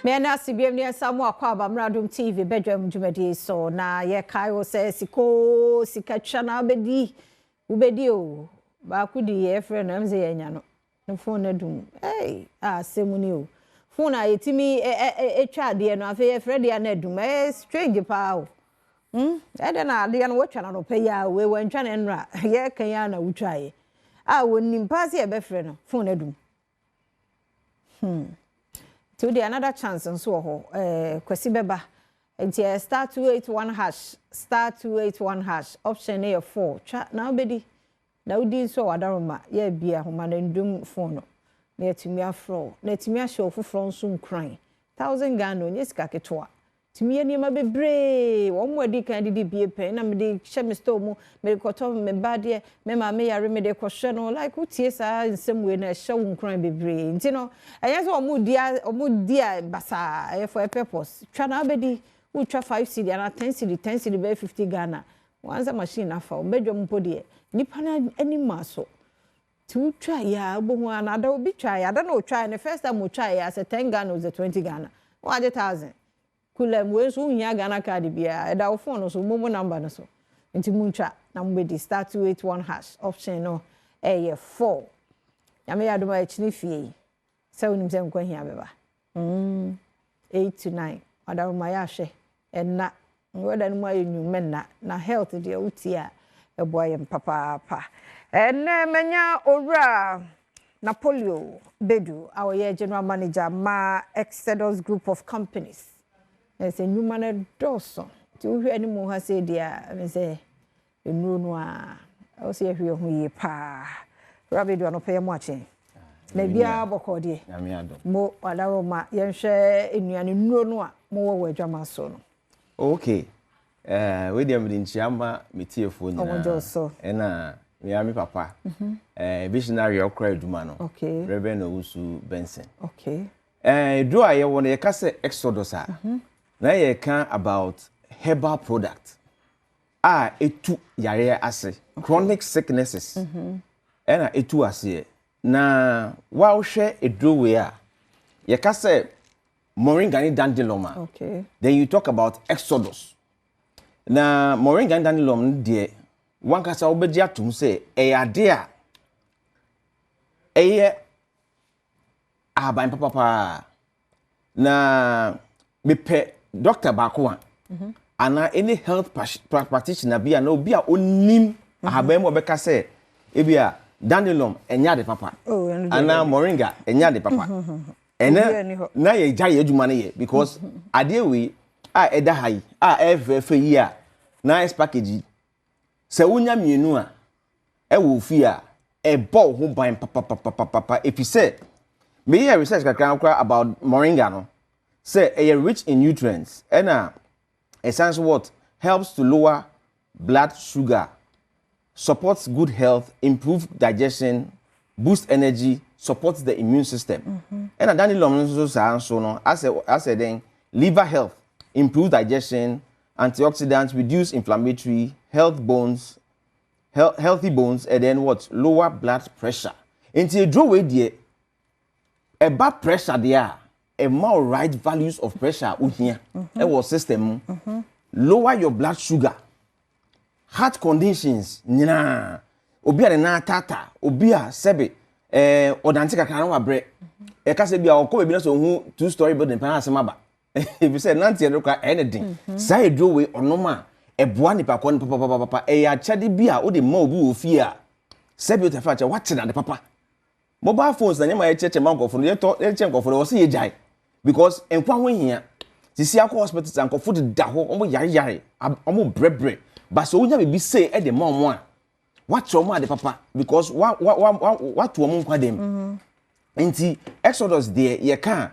Mmea ase biam ne nsa mu akɔ aba Mmeradom TV badwam dwumadie so, na yɛkae wo sɛ sikoo sika twa na wobɛdi, wobɛdi o. Baako di yɛfrɛ no ɛm sɛ yɛanya no ne phone no adum. Ei, asɛm ni o. Phone a yɛtumi ɛtwa adeɛ no, afei yɛfrɛ deɛ no adum. Ɛyɛ strange paa o. Ɛdɛn na adeɛ no wɔtwa no anɔpa yi a, wei wɔntwa no nnora, yɛka yi a na wotwaeɛ a wɔnim paa sɛ yɛbɛfrɛ no, phone adum. Nti wode another chance nso wɔ hɔ. Kwasi bɛba nti *281#, *281#, option no yɛ 4. Twa na wobɛdi na wodi nso a, wadaroma yɛabie ahoma no ndum phone no na yɛatumi afrɛ wo na yɛatumi ahyɛ wo foforɔ nso nkuran. 1,000 Ghana onyɛ sika ketewa, tumi yɛ nneɛma bebree. Wɔn mu adi kan didi bie pɛn na mede hyɛ me store mu, mede kɔtɔ me ba deɛ, me maame yare, mede kɔhwɛ no. Like wotie saa nsɛm wei na ɛhyɛ wo nkuran bebree. Nti no ɛnyɛ sɛ wɔn di a basaa, ɛyɛ for a purpose. Twa na wobɛdi. Wotwa 5 cedi anaa 10 cedi, 10 cedi bɛyɛ 50 Ghana. Wɔn sɛ machine afa wɔn bɛdwa mu mpo deɛ, nipa no anim maa so. Nti wotwa yɛ a, wobɛhu a na ada obi twa yɛ ada na otwa yɛ ne first time otwa yɛ asɛ 10 Ghana o, sɛ 20 Ghana, wɔagye 1,000 kulam. Wei nso wohia Ghana Card biara, ɛda wo phone no so, MoMo number no so. Nti muntwa na mobɛdi *281#, option no ɛyɛ 4. Nyame yɛ adom a, akyini fie yi sɛ wonim sɛ nkwa hia bɛba 8 to 9. Ɔdaroma yɛ ahwɛ ɛna wɛda no mu ayɛ nnwuma nna na health deɛ, wotie a ɛboa yɛn papaapa. Ɛnɛ manya Owura Napoleon Bedu a ɔyɛ general manager ma Exodus Group of Companies. Ɛsɛ nnwuma no dɔɔso, nti wohwɛ anim ha sɛ deɛ a ɛme sɛ nnuro no a ɛwɔ sɛ yɛhwɛ yɛn ho yie paa. Owura Bedu, anɔpɛ yɛ mo akye na biara bɔkɔɔ deɛ? Nyame adom. Mo adaroma, yɛnhwɛ nnuane nnuro no a mowɔ wɔ adwama so no. Okay, wei deɛ mede nkyia ma me tiefoɔ Ɔmo gye wo so. Ɛna mea me papa visionary a ɔkora adwuma no, Reverend Owusu Benson. Duro a yɛwɔ no, yɛka sɛ Exodus a, na yɛka about herbal product a ɛtu yareɛ ase, chronic sicknesses ɛna ɛtu aseɛ. Na woahwɛ eduro wei a yɛka sɛ moringa ne dandelion a, then you talk about Exodus. Na moringa ne dandelion no deɛ, wankasa wobɛgye atom sɛ ɛyɛ ade a ɛyɛ ahaban papapaa. Na mepɛ doctor baako a anaa any health practitioner bi a na obi a onim ahaban mu a ɔbɛka sɛ ebi a dandelion ɛnyɛ ade papa Oh, ɛno deɛ anaa moringa ɛnyɛ ade papa. Obiara ni Ɛnɛ hɔ. na yɛgya yɛ adwuma no yɛ, because adeɛ wei a ɛda ha yi a ɛyɛ fɛfɛ yi a nice package yi, sɛ wonya mmienu a ɛwɔ fie a, ɛbɔ wo ho ban papapapapa. Efi sɛ meyɛ research kakra koraa about moringa no sɛ ɛyɛ rich in nutrients, ɛna ɛsan so what helps to lower blood sugar, supports good health, improve digestion, boost energy, supports the immune system. Ɛna dandelion no nso saa nso no asɛ den liver health, improve digestion, antioxidants, reduce inflammatory health, bones health, healthy bones, and then what, lower blood pressure. Nti eduro wei deɛ, ɛba pressure deɛ a, ɛma wo right values of pressure a wohia ɛwɔ system mu, lower your blood sugar, heart conditions nyinaa, obi a ne nan tata, obi a sɛbe ɔdante kakra na wabrɛ, ɛka sɛ bi a ɔkɔ baabi na sɛ ohun two story building pɛn, asɛm aba ebi sɛ nanteɛ no kora ɛyɛ ne den. Saa eduro wei ɔnom a, ɛboa nipa kɔ no papapapa. Ɛyɛ akyɛde bi a wode ma obi wɔ fie a, sɛbi o tafa akyɛ wate nade papa. Mobile phones na nneɛma yɛkyerɛkyerɛ ma nkɔfo no, yɛtɔ yɛkyerɛ nkɔfo no, wɔsɛ yɛgyae because nkwa ho hia. Sisi akɔ hospital sɛ nkɔfo deda hɔ, wɔn yare yare, wɔn brɛbrɛ ba, sɛ wonya biribi sei ɛde ma wɔn a, wakyerɛ wɔn ade papa because wa wa wa wa wato wɔn nkwa dɛm. Nti Exodus deɛ, yɛka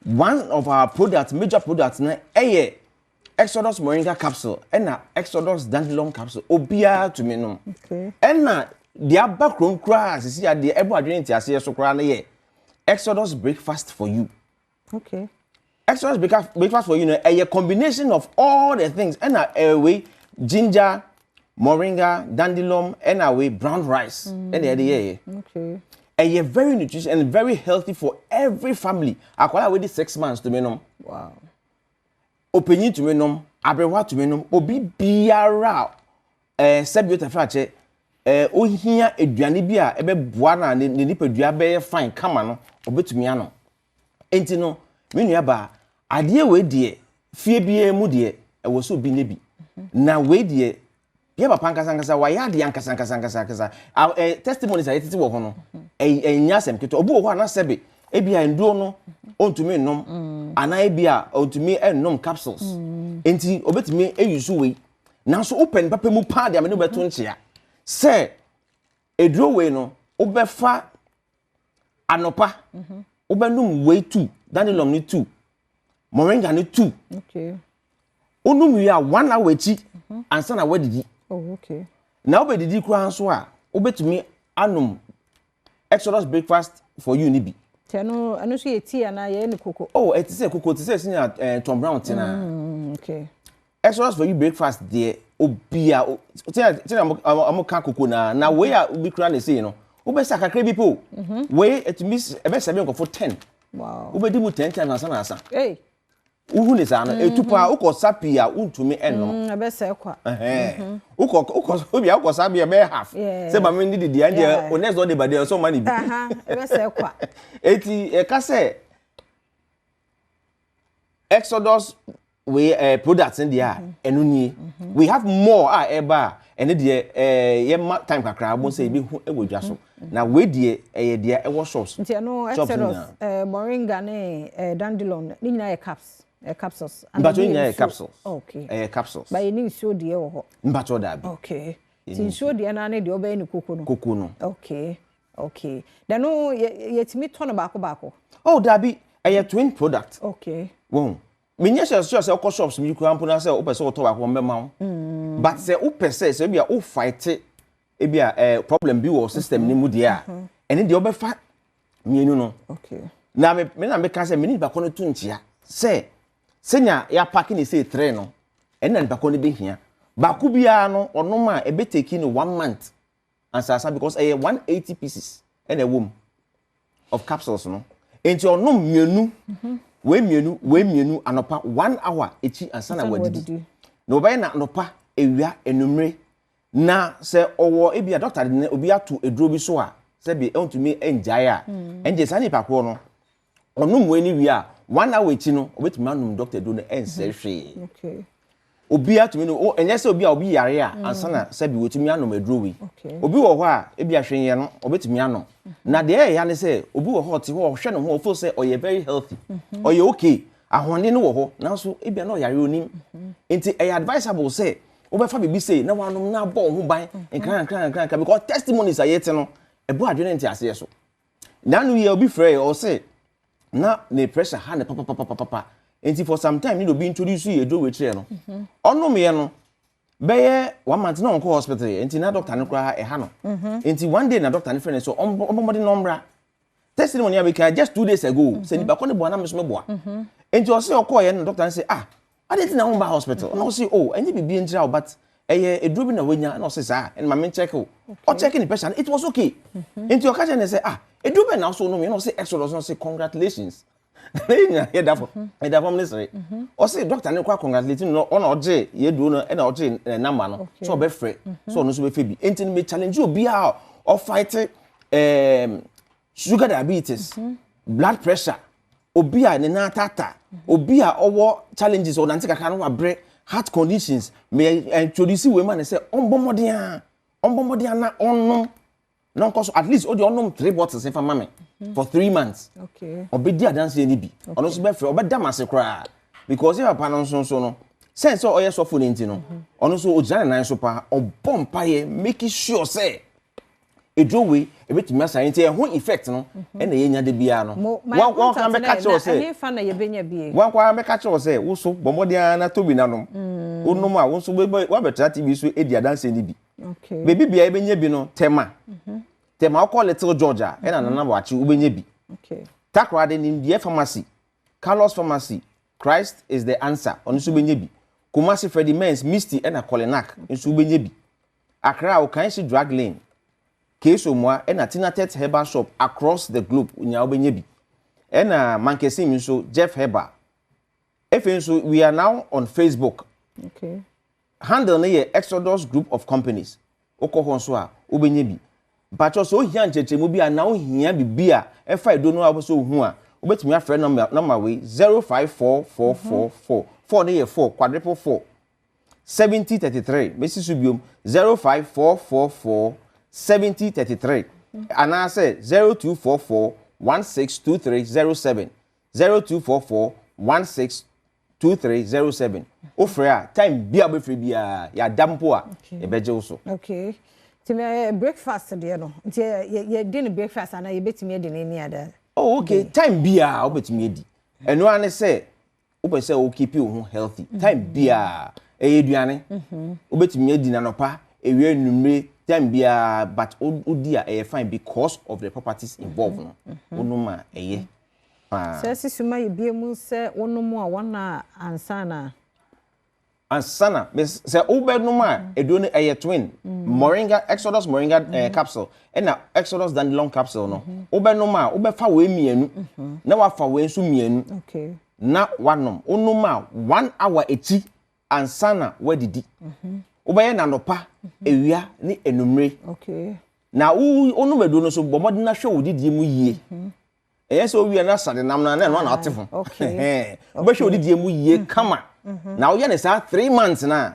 one of our products, major products na ɛyɛ Exodus Moringa capsule ɛna Exodus dandelion capsule. Obiara tumi nom. Ɛna deɛ aba kurom koraa sisi adeɛ ɛbɔ adwene nteaseɛ so koraa no yɛ Exodus Breakfast for You. Exodus Breakfast for You no, ɛyɛ combination of all the things, ɛna ɛwɛ ginger, moringa, dandelion, ɛna wei brown rice ɛna yɛde yɛyɛ. Ɛyɛ very nutritious and very healthy for every family. Akwadaa a wadi 6 months tumi nom. Ɔpanyin tumi nom, aberewa tumi nom, obi biara a sɛbi otafra kyɛ ohia aduane bi a ɛbɛboa na ne nipadua bɛyɛ fine kama no, ɔbɛtumi anom. Nti no, me nua baa, adeɛ wei deɛ, fie biara mu deɛ, ɛwɔ sɛ obi nye bi. Na wei deɛ, yɛ papa nkasa nkasa wayɛ adeɛ ankasa nkasa nkasa nkasa. Testimonies a yɛtete wɔ hɔ no, ɛnyɛ asɛm ketewa. Obi wɔ hɔ a na sɛbi ebi a nduro no ɔntumi nnom, anaa ebi a ɔntumi nnom capsules, nti obetumi eyi so wei. Nanso wopɛ ne papa mu paa deɛ, amene wobɛto nkyea sɛ eduro wei no, wobɛfa anɔpa, wobɛnum wei two, dandelion ne two, moringa ne two. Wonum wie a, one hour akyi ansa na wadidi. Na wobɛdidi koraa nso a, wobɛtumi anom Exodus Breakfast for You ni bi. Tɛ no, ɛno nso yɛ tea anaa yɛyɛ ne koko? Oh, ɛte sɛ koko, te sɛ senior Tom Brown tena. Exodus for You breakfast deɛ, obia tina tina ɔmo ka koko na wei a obi kura ne sei no, wobɛsa kakra bi po. Wei etumi ɛbɛsɛ bi nkɔfo 10. Wobɛdi mu 10 times ansa na asa. Hey. Wohu ne saa no, etu paa, wokɔ sa pii a, wontumi ɛnom. Ɛbɛsɛ kwa. Wokɔ obi a wokɔ sa bi a, ɛbɛyɛ half. Sɛ maame ni didi ɛn deɛ, o next door neighbor deɛ, ɔsɛ ɔma ne bi. Ɛbɛsɛ kwa. Eti ɛka sɛ Exodus wei product ne deɛ a, ɛno nie. We have more a ɛba a, ɛne deɛ yɛma time kakra abɔ sɛ ebi hu ɛwɔ dwa so. Na wei deɛ, ɛyɛ deɛ ɛwɔ shops. Nti ɛno Exodus moringa ne dandelion ne nyinaa yɛ caps, capsules? Mpatwa, nyinaa yɛ capsules. Okay. Ɛyɛ capsules. Ba yɛ ne nsuo deɛ wɔ hɔ? Mpatwa, daabi. Okay. Nti nsuo deɛ naa ne deɛ ɔbɛyɛ ne koko no? Koko no. Okay. Na no yɛtumi tɔ no baako baako? Oh daabi, ɛyɛ twin product. Wɔn menyɛ sɛ sure sɛ wokɔ shops mi kura mpo na sɛ wopɛ sɛ wotɔ baako, wɔn bɛma wo. But sɛ wopɛ sɛ ebi a wo fight ebi a problem bi wɔ system ne mu deɛ a, ɛne deɛ wobɛfa mmienu no. Na me na meka sɛ me ne nipa kɔ no to nkyia sɛ sɛnea yɛapack ne sɛ three no, ɛne na nipa kɔ no bɛhia baako biara no, ɔnom a, ɛbɛtake no one month ansasa, because ɛyɛ 180 pieces ɛna ɛwɔ mu of capsules no. Nti ɔnom mmienu wei, mmienu wei, mmienu anɔpa, one hour ekyi ansa na wadidi. Na ɔbɛyɛ na anɔpa, ewia, enumere. Na sɛ ɔwɔ ebi a doctor de ne obi ato eduro bi so a, sɛbi ɛntumi ngyae a, ɛngye saa nipa korɔ no, ɔnom wei ni wie a, one hour ekyi no, ɔbɛtumi anom doctor eduro no, ɛnsɛ hwee. Obi atumi no, ɛnyɛ sɛ obi a obi yare a ansa na sɛbi wotumi anom aduro wei. Obi wɔ hɔ a ebi ahwɛ no, ɔbɛtumi anom. Na deɛ ɛyɛ ya ne sɛ obi wɔ hɔ, ɔte hɔ, ɔhwɛ ne ho, ɔfeel sɛ ɔyɛ very healthy, ɔyɛ okay, ahoɔden no wɔ hɔ, nanso ebi a na ɔyare, onim. Nti ɛyɛ advisable sɛ wobɛfa biribi sei na wanom na abɔ wo ho ban nkran nkran nkran nkran, because testimonies a yɛte no, ɛbɔ adwene nte aseɛ so. Nanu yɛ obi frɛ yɛ, ɔsɛ na ne pressure ha ne papapapapa, nti for some time ne de obi introduce yɛ aduro wei kyerɛ no, ɔnom yɛ no bɛyɛ one month na ɔnkɔ hospital yɛ. Nti na doctor no koraa ɛha no. Nti one day na doctor no frɛ no sɛ ɔmbɔ mmɔden na ɔmmra. Testimony a bɛka just 2 days ago sɛ nipa kɔ ne boa na me so me boa. Nti ɔsɛ ɔkɔɔ yɛ no, doctor no sɛ, "Ah, ade nti na wɔn ba hospital?" Na ɔsɛ, "Oh, ɛnyɛ biribi nkyerɛ o, but ɛyɛ eduro bi na wanya." Na ɔsɛ saa, ɛna maame nkyɛn o, ɔkyɛk ne pressure no, it was okay. Nti ɔka kyerɛ ne sɛ, "Ah, eduro bɛn na ɔsɔ ɔnom yɛ?" Na ɔsɛ Exodus. Na ɔsɛ, "Congratulations." Na yɛ nyinaa yɛ da fam, yɛ da fam ne sere. Ɔsɛ doctor ne kɔ congratulate no, ɔna ɔgye yɛ duro no, ɛna ɔgye ne number no sɛ ɔbɛfrɛ sɛ ɔno nso bɛfɛ bi. Nti no, me challenge obiara a ɔfight sugar diabetes, blood pressure, obi a ne nan tata, obi a ɔwɔ challenges, ɔnante kakra no wabrɛ, heart conditions, me introduce wei ma ne sɛ ɔmbɔ mmɔden a, ɔmbɔ mmɔden a na ɔnom na ɔnkɔ so. At least ɔde ɔnom three bottles nfa ma me for 3 months. Ɔbɛdi adanseɛ ni bi, ɔno nso bɛfrɛ, ɔbɛda m ase koraa, because yɛ papa no nso no, sɛn sɛ ɔyɛ sɔfo ne nti no, ɔno nso ɔgyina ne nan so paa, ɔbɔ mpaeɛ, make sure sɛ eduro wei ebetumi asa. Nti ɛho effect no ɛna yɛnya de biara no. Wɔn kan bɛka kyerɛw sɛ ɛhe na yɛbɛnya bie? Wɔn kwan bɛka kyerɛw sɛ woso bɔ mmɔden ara na tobi nanom. Wonom a, wo nso wabɛtena TV so edi adanseɛ ni bi. Beebi bia yɛbɛnya bi no, Tema, Tema wokɔ Little George a, ɛna Nana Wakye, wobɛnya bi. Takoradi, Nimdeɛ Pharmacy, Carlos Pharmacy, Christ Is the Answer, ɔno nso wobɛnya bi. Kumasi, Freddie Mens, Misty ɛna Kolinak nso wobɛnya bi. Accra, Okaishie Drug Lane. Kesomoa ɛna Tinatet Herbal Shop across the globe nyinaa wobɛnya bi. Ɛna Mankesim nso Jeff Herbal. Afei nso we are now on Facebook. Handle no yɛ Exodus Group of Companies. Wokɔ hɔ nso a wobɛnya bi. Mpakyɛw sɛ wohia nkyerɛkyerɛmu bi anaa wohia biribi a ɛfa aduro no a wopɛ sɛ wohu a, wobɛtumi afrɛ nɔma nɔma wei 054444 4 no yɛ 4 quadruple 4 7033 mɛsi so biom 05444 7033 anaasɛ 0244 162307 0244 162307. Wofrɛ a time bia wobɛfrɛ biara yɛada mpo a yɛbɛgye wo so. Okay. Nti breakfast deɛ no, nti yɛdi no breakfast anaa yɛbɛtumi adi no any other? Oh okay, time biara wobɛtumi adi. Ɛno ara ne sɛ wopɛ sɛ wo keep wo ho healthy. Time biara ɛyɛ aduane. Wobɛtumi adi n'anɔpa, ewia, anwummere, time biara but wodi a ɛyɛ fine because of the properties involved no. Wonom a ɛyɛ paa. Sɛ sisi ma yɛ bie mu sɛ wonom a wɔn a ansa na. Ansa na sɛ wobɛnom a aduro no ɛyɛ twin. Moringa Exodus Moringa capsule ɛna Exodus Dandelion capsule no. Wobɛnom a wobɛfa wei mmienu na wafa wei nso mmienu na wanom. Wonom a 1 hour akyi ansa na wadidi. Wobɛyɛ n'anɔpa, ewia ne enumere. Na wo wonom aduro no so bɔ mmɔden na hwɛ wo didie mu yie. Ɛyɛ sɛ owie na sade nam na na ɛno na ɔte ho. Wobɛhwɛ wo didie mu yie kama. Na woyɛ ne saa 3 months na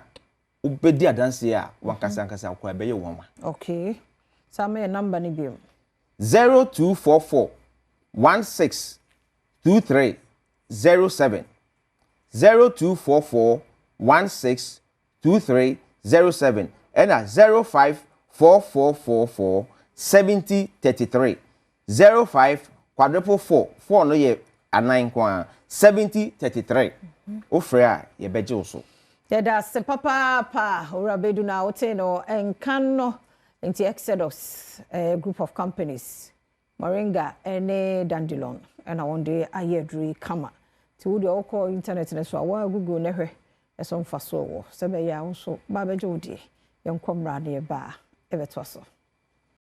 wobɛdi adanseɛ a wankasa ankasa koraa ɛbɛyɛ wo nwanwa. Okay. Saa ma yɛ number no biom. 0244 16 23 07 0244 16 23 07 ɛna 054444 70 33 05 444 4 no yɛ anan nko a 70 33. Wofrɛ a yɛbɛgye wo so. Yɛda ase papaapa Owura Bɛdu na wote no nka no. Nti Exodus Group of Companies moringa ne dandelion ɛna wɔn de ayɛ aduro yi kama. Nti wo deɛ wokɔ internet no so a wɔa Google ne hwɛ ɛso mfa so wɔ sɛ bɛyɛ a wo nso ba bɛgye wo deɛ. Yɛnkɔ mmra ne yɛba a ɛbɛtoa so.